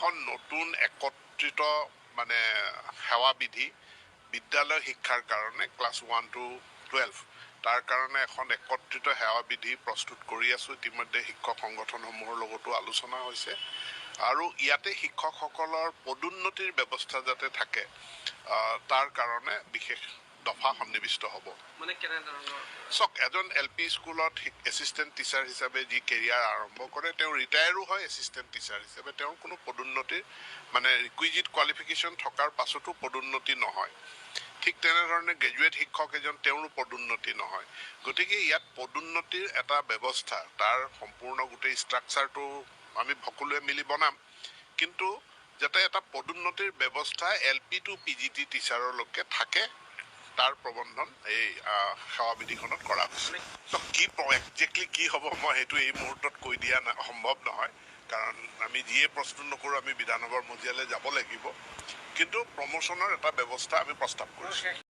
এখন নতুন একত্ৰিত মানে সেৱা বিধি, বিদ্যালয় শিক্ষাৰ কাৰণে ক্লাছ 1 টু 12, তাৰ কাৰণে এখন একত্ৰিত সেৱা বিধি প্ৰস্তুত কৰি আছোঁ। ইতিমধ্যে শিক্ষক সংগঠনসমূহৰ লগতো আলোচনা হৈছে আৰু ইয়াতে শিক্ষকসকলৰ পদোন্নতিৰ ব্যৱস্থা যাতে থাকে, তাৰ কাৰণে বিশেষ দফা সন্নিৱিষ্ট হ'ব। মানে কেনেধৰণৰ? চাওক, এজন এল পি স্কুলত এছিষ্টেণ্ট টিচাৰ হিচাপে যি কেৰিয়াৰ আৰম্ভ কৰে, তেওঁ ৰিটায়াৰো হয় এছিষ্টেণ্ট টিচাৰ হিচাপে। তেওঁৰ কোনো পদোন্নতিৰ মানে ৰিকুইজিট কোৱালিফিকেশ্যন থকাৰ পাছতো পদোন্নতি নহয়। ঠিক তেনেধৰণে গ্ৰেজুৱেট শিক্ষক এজন, তেওঁৰো পদোন্নতি নহয়। গতিকে ইয়াত পদোন্নতিৰ এটা ব্যৱস্থা, তাৰ সম্পূৰ্ণ গোটেই ষ্ট্ৰাকচাৰটো আমি সকলোৱে মিলি বনাম, কিন্তু যাতে এটা পদোন্নতিৰ ব্যৱস্থা L P two P G T টিচাৰলৈকে থাকে, তাৰ প্ৰবন্ধন এই সেৱা বিধিখনত কৰা হৈছে। ত কি একজেক্টলি কি হ'ব, মই সেইটো এই মুহূৰ্তত কৈ দিয়া সম্ভৱ নহয়, কাৰণ আমি যিয়ে প্ৰস্তুত নকৰোঁ, আমি বিধানসভাৰ মজিয়ালৈ যাব লাগিব। কিন্তু প্ৰমোশ্যনৰ এটা ব্যৱস্থা আমি প্ৰস্তাৱ কৰিছোঁ।